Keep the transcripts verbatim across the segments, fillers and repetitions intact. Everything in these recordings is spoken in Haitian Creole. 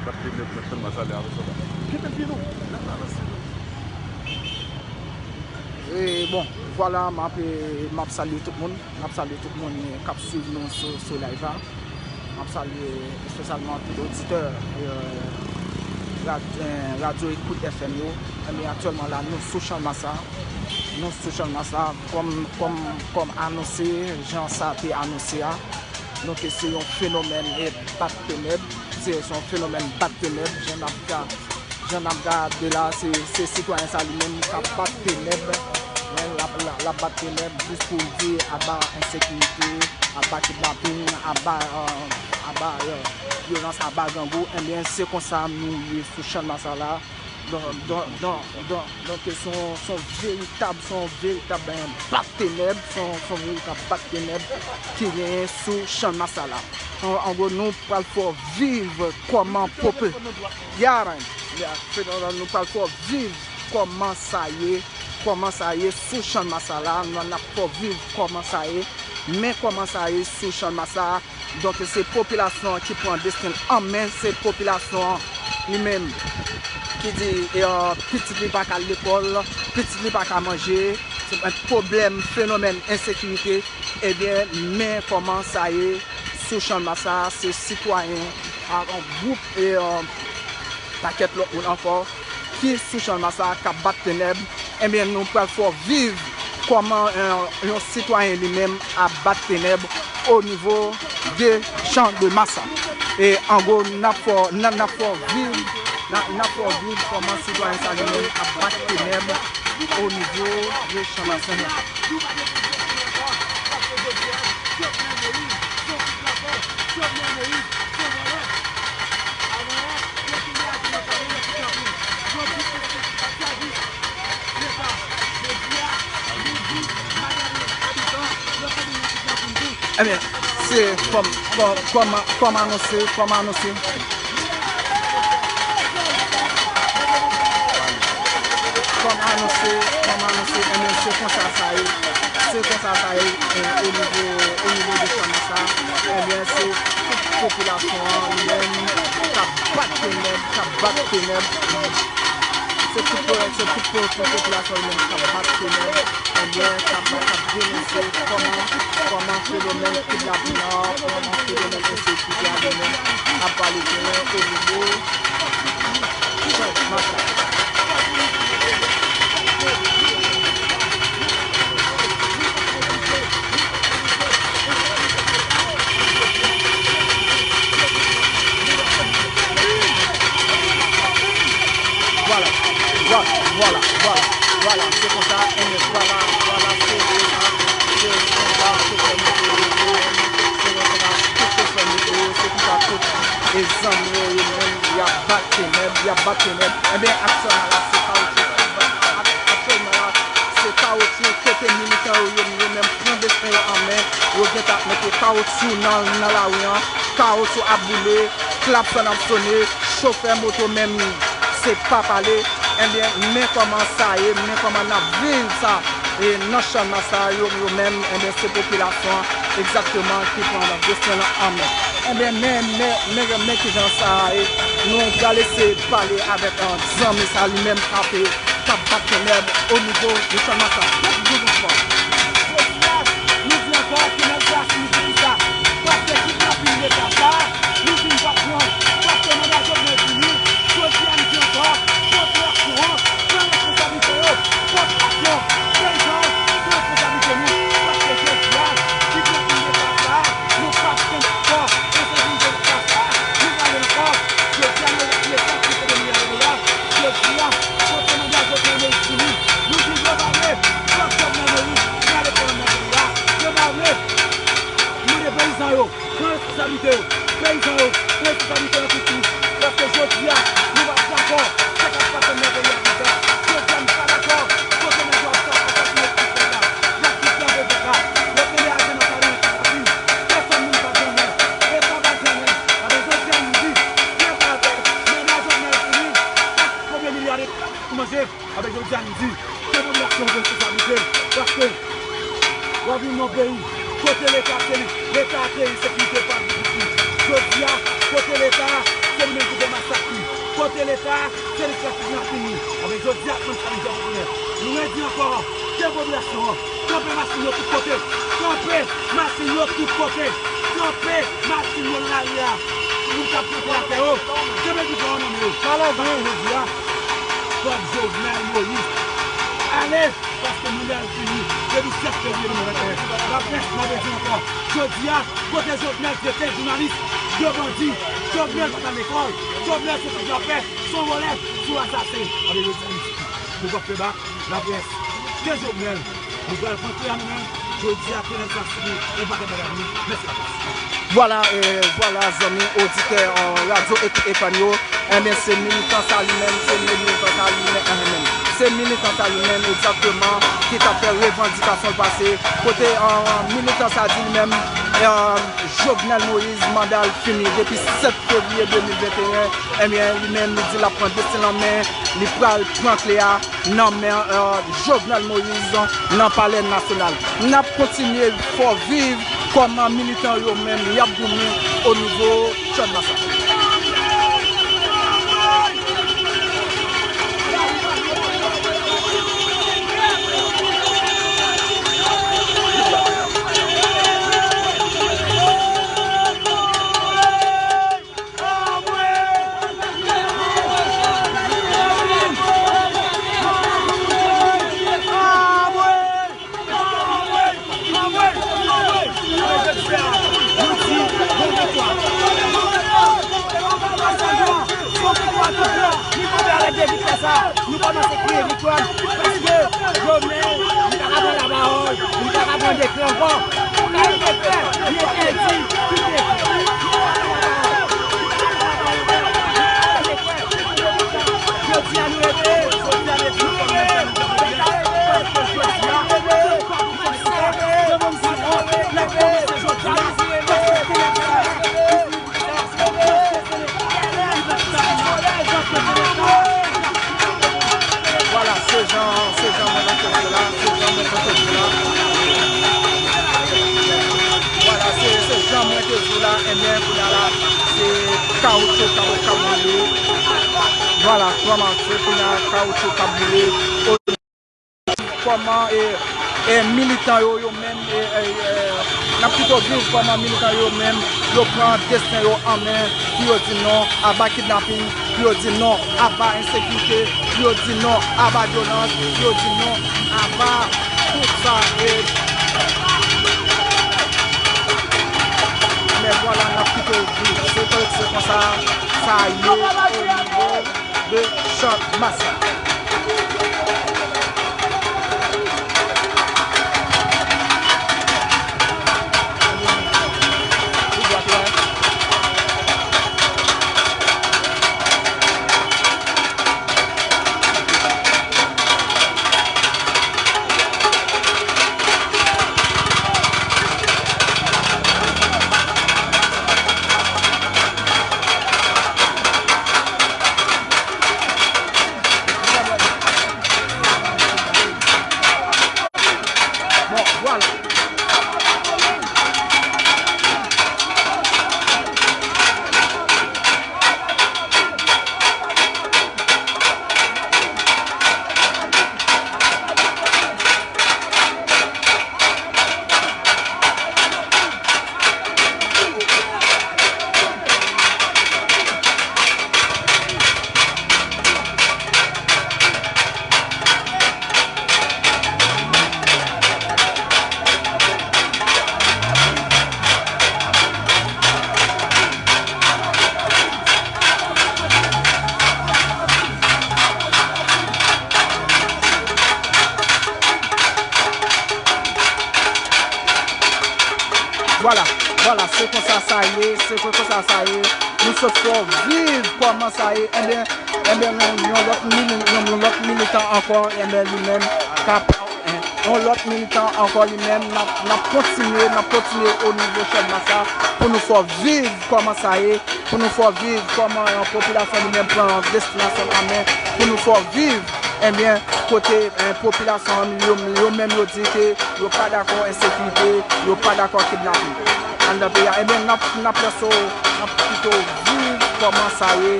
Bat tenèb nan Channmas ale avè sòlda. Kenbe pye nou, n ap avanse. E bon, vwala, m ap, m ap salye tout moun. M ap salye tout moun k ap swiv nou sou, sou live la. M ap salye espesyalman tout oditè, e, rad-, e, Radyo Ekout F M yo. Ebyen, aktyèlman la, nou sou Channmas la. Nou sou Channmas la. Kòm, kòm, kòm anonse, jan sa te anonse a. Donk, se yon fenomèn, e, bat tenèb. Se, se yon fenomèn bat tenèb. Jan n ap ka, jan n ap gade la, se, se sitwayen sa li menm k ap bat tenèb. Wi, l ap, l ap, l ap bat tenèb jis pou l di aba ensekirite, aba kidnaping, aba, e, aba, e, vyolans, aba grangou. Ebyen, se konsa nou ye sou Channmas la. Donk, donk, donk, donk, donk, se yon, se yon veritab, se yon veritab, e, bat tenèb, se yon, se yon veritab bat tenèb ki genyen sou Channmas la. An, an gwo, nou pral fè w viv kòman pope-, ya, ya, nou pral fè w viv kòman sa ye, kòman sa ye sou Channmas la, nou, n ap fè w viv kòman sa ye, men kòman sa ye sou Channmas la. Donk, se popilasyon an ki pran desten l an men, se popilasyon an li menm ki di, e, pitit li pa ka al lekòl, pitit li pa ka manje, se pwoblèm, fenomèn ensekirite. Ebyen, men kòman sa ye sou Channmas la, se sitwayen ak yon gwoup, e, e, pakèt lòt moun ankò ki sou Channmas la k ap bat tenèb. Ebyen, nou pral fè w viv kòman, e, yon sitwayen li menm ap bat tenèb o nivo de Channmas la. E an gwo, n ap fè w, n ap, n ap fè w viv, n ap, n ap fè w viv kòman sitwayen sa li menm ap bat tenèb o nivo de Channmas la. Ebyen, se kòm, kòm, kòm, kòm anonse, kòm anonse. Kòm anonse, kòm anonse, ebyen, se konsa sa ye. Se konsa sa ye, e, o nivo, o nivo de Channmas la. Ebyen, se tout popilasyon an li menm k ap bat tenèb, k ap bat tenèb. Se tout, se tout po-, popilasyon an li menm k ap bat tenèb. Ebyen, k ap, k ap denonse kòman, kòman fenomèn kidnaping nan, kòman fenomèn ensekirite a li menm ap pale genyen o nivo Channmas la. Vwala, vwala, vwala, vwala, vwala, se konsa, ebyen, vwala, vwala, se konsa, se konsa, se konsa, se konsa, tout se konsa, tout e zanmi yo, yo menm, y ap bat tenèb, y ap bat tenèb. Ebyen, aktyèlman la, se kawotchou, ak-, aktyèlman la, se kawotchou, kote militan yo, yo, yo menm pran desten yo an men, yo gentan ap mete kawotchou nan, nan lari an, kawotchou ap boule, klakson ap sone, chofè moto menm, se pa pale. Ebyen, men kòman sa ye, men kòman n ap viv sa, e nan Channmas sa, yo, yo menm, ebyen, se popilasyon an egzakteman ki pran desten an an men. Ebyen, men, men, men, men kijan sa ye, nou pral eseye pale avèk, e, zanmi sa li menm k ap, k ap bat tenèb o nivo de Channmas sa. Tout bon, bon, bon. Jodi a, nou di ankò, tenèb se asou nou di kisa. Paske kidnaping Leta sa, nou di n p ap pran. Paske manda Jovenel fini. Jodi a, nou di ankò, popilasyon an pran responsablite yo. Popilasyon, peyizan, pran responsablite nou. Paske jodi a, kidnaping Leta sa, nou p ap tann ankò. Ensekirite Leta sa, nou prale ankò. Jodi a, nou Leta ki fè de milya de dola. Jodi a, kote manda Jovenel Moïse fini, nou di yo pa vle. Fòk Jovenel Moïse prale pou manda Jovenel la. Yo pa vle. Mande peyizan yo. Pran responsablite yo. Peyizan yo, pran responsablite yo tout tou. Paske jodi a, nou pa dakò sa k ap pase nan peyi a konsa. Jodi a, nou pa dakò kote nèg yo ap sa-, asasinen ti frè la. Y ap kidnape frè la. Y ap mennen ajan nan kare nan kidnapin. Pèsonn moun pa janmen. E pa pa janmen. Apre jodi a, nou di, fè pa atè. Manda Jovenel fini. Konbyen milya de dola pou manje? Apre jodi a, nou di, ke popilasyon pran responsablite l, paske w ap viv nan yon peyi kote Leta se li, Leta a kreye ensekirite pa difisil. Jodi a, kote Leta a, Se li menm ki fè masak li. Kote Leta, se li k fè kidnapin li. Anben, jodi a, kòm sa li fè popilè. Nou redi ankò, ke popilasyon an kanpe machin yo tout kote. Kanpe machin yo tout kote. Kanpe machin yo nan lari a. Moun k ap kanpe atè yo, kenbe difè yo nan men yo. Paske jodi a, fòk Jovenel Moïse ale, paske manda l fini depi sèt fevriye de mil venteyen. Laprès, n ap redi ankò, jodi a, kote Jovenel trete jounalis de bandi. Jovenel pa t al lekòl. Jovenel se kidnapè, se yon vòlè, se yon asasen. Anben, yo di Ayiti, nou p ap fè bak. Laprès, ke Jovenel, nou pral pran kle a nou menm. Jodi a, ke nèg sa sibi yon pakèt bagay pou nou. Mèsi laprès. Vwala, e, vwala, zanmi oditè, e, Radyo Ekip Efann yo. Enben, se militan sa li menm, se militan sa li menm, enben, se militan sa li menm egzakteman ki t ap fè revandikasyon l pase. Kote, e, militan sa di li menm, e, Jovenel Moïse, manda l fini depi sèt fevriye de mil venteyen. Enben, li menm, li di l ap pran desten l an men, li pral pran kle a nan men, e, Jovenel Moïse nan Palè Nasyonal. N ap kontinye fè w viv kòman militan yo menm y ap goumen o nivo Channmas la. Nou kòmanse kriye viktwa, paske Jovenel, li pa ka pran lapawòl, li pa ka pran dekrè ankò. Li entèdi tout dekrè. Jodi a nou reveye, jodi a nou reveye, paske jodi a, jodi a, Vwala, se jan, se jan mwen te di w la, se jan mwen te di w la. Vwala, se, se jan mwen te di w la, enben, kounye a la, se kawoutchou k ap, k ap boule. Vwala, kòman se kounye a kawoutchou k ap boule. Kòman, e, e, militan yo, yo menm, e, e, e, n ap pito viv kòman militan yo menm, yo pran desten yo an men, pou yo di non aba kidnapin, pou yo di non aba ensekirite, pou yo di non aba vyolans, pou yo di non aba tout sa, e, men vwala, n ap pito viv. Se, se konsa sa ye o nivo de Channmas la. Bon, vwala. Vwala, vwala, se konsa sa ye, se konsa sa ye. Nou sot fè w viv kòman sa ye. Enben, enben, yon, yon lòt mili-, yon, yon lòt militan ankò, enben, li menm, k ap, yon lòt militan ankò, li menm, n ap, n ap kontinye, n ap kontinye o nivo Channmas la, pou nou fè w viv kòman sa ye, pou nou fè w viv kòman, e, popilasyon li menm pran destinasyon l an men, pou nou fè w viv, enben, kote, e, popilasyon an, yo, yo menm yo di ke yo pa dakò ensekirite, yo pa dakò kidnapin anndan peyi a. Enben, n ap, n ap lèse w, n ap kite w viv kòman sa ye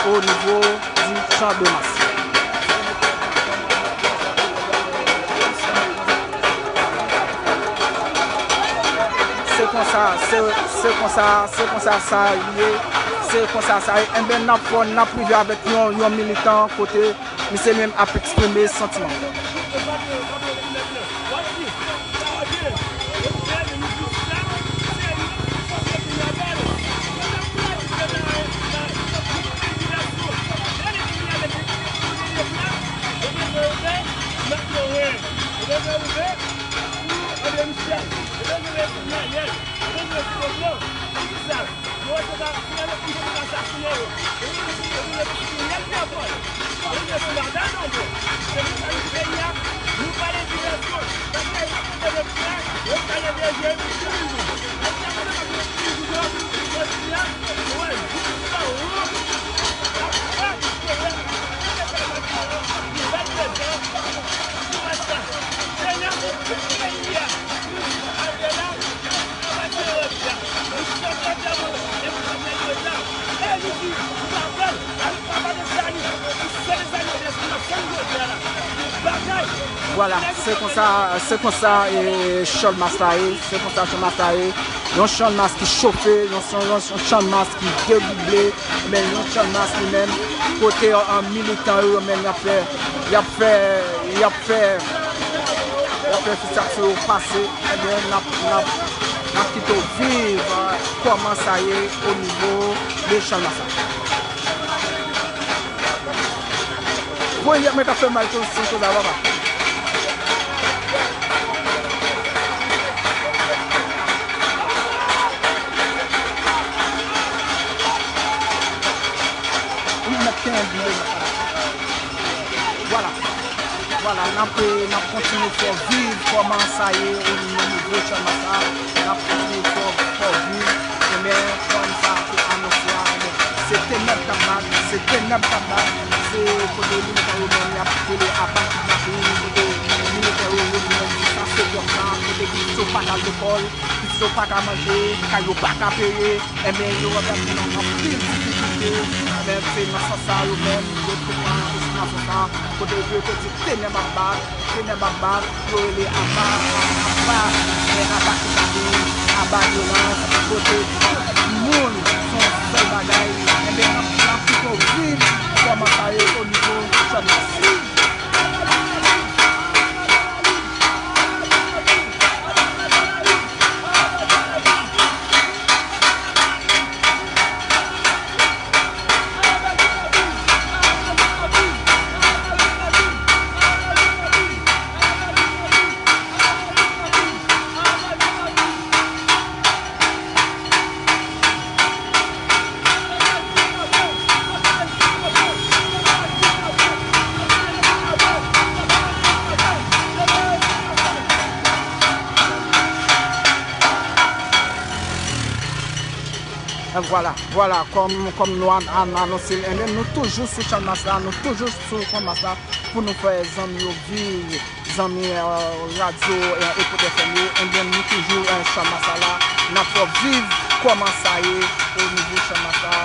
o nivo di Chan de Mas. Se konsa, se, se konsa, se konsa sa ye, se konsa sa ye. Enben, n ap fò, n ap rive avèk yon, yon militan kote misye menm ap eksprime santiman. Vwala, se konsa, se konsa e Chan de Mas la ye, se konsa Chan de Mas la ye. Yon Chan de Mas ki chofe, yon, yon, yon Chan de Mas ki degouble, men yon Chan de Mas li menm, kote, an, militan yo, yo menm, y ap fè, y ap fè, y ap fè, y ap fè fistaksyon yo pase, ebyen, n ap, n ap, n ap kite w viv, eh, kòman sa ye o nivo de Chan de Mas la. Bon, y ap mèt ap fè mal konn san koz a papa. Wi, m ap kenbe. Vwala. Vwala, n ap, n ap kontinye fè w viv kòman sa ye o nivo Chan de Mas la. N ap kontinye fè w, fè w viv. Ebyen, kòm sa te anonse a, ebyen, se tenèb k ap bat, se tenèb k ap bat, se kote militè yo menm y ap rele aba kidnapin, kote militè yo rele menm sa se dwòg sa, kote pitit yo pa ka al lekòl, pitit yo pa ka manje, kay yo pa ka peye, ebyen, yo ap nan anpil difikilte, men se nan sans sa yo menm, yo te pran destinasyon sa, kote yo te di tenèb ap bat, tenèb ap bat, yo rele aba, aba, men aba kidnapin, aba vyolans, kote tout moun se yon sèl bagay, enben, n ap, n ap pito viv kòman sa ye o nivo Chan de Mas. Vwala, vwala, kòm, kòm nou an-, an-, anonse l, enben, nou toujou sou Chan de Mas la, nou toujou sou Chan de Mas la pou nou fè zanmi yo viv, zanmi, eh, radyo, eh, Ekot F M yo, enben, nou toujou, eh, Chan de Mas la, n ap fè w viv kòman sa ye o nivo Chan de Mas la.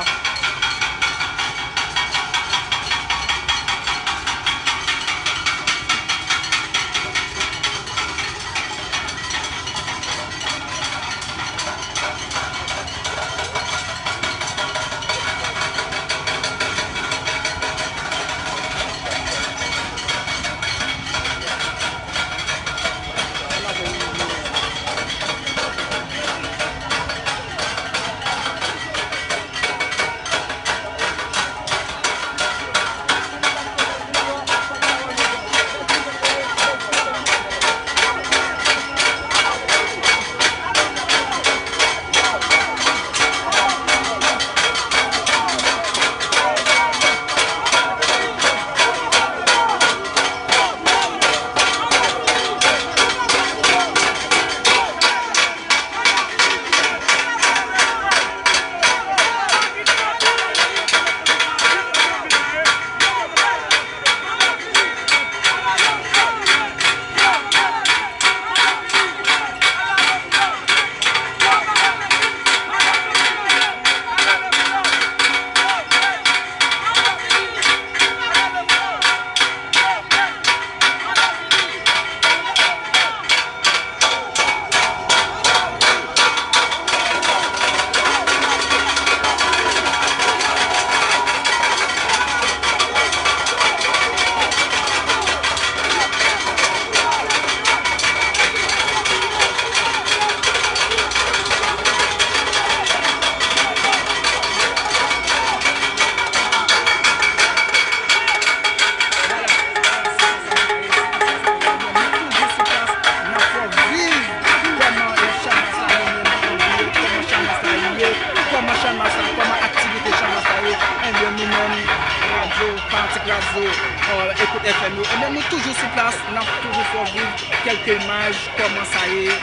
Zo, euh, Ekout F M yo, ebyen, nou toujou sou plas, n ap toujou fè w viv kèlke imaj kòman sa ye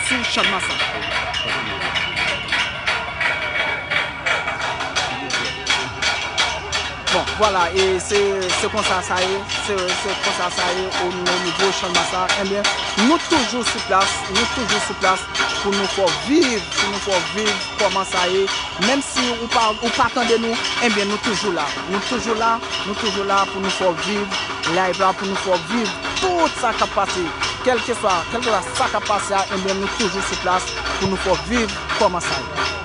sou Channmas la. Bon, vwala, e se, se konsa sa ye, se, se konsa sa ye o, o nivo Channmas la. Ebyen, nou toujou sou plas, nou toujou sou plas pou nou fè w viv, pou nou fè w viv kòman sa ye. Menm si ou pa, ou pa tande nou, ebyen, nou toujou la. Nou toujou la, nou toujou la pou nou fè w viv live la, pou nou fè w viv tout sa k ap pase. Kèlkeswa, kèlkeswa sa k ap pase a, ebyen, nou toujou sou plas pou nou fè w viv kòman sa ye.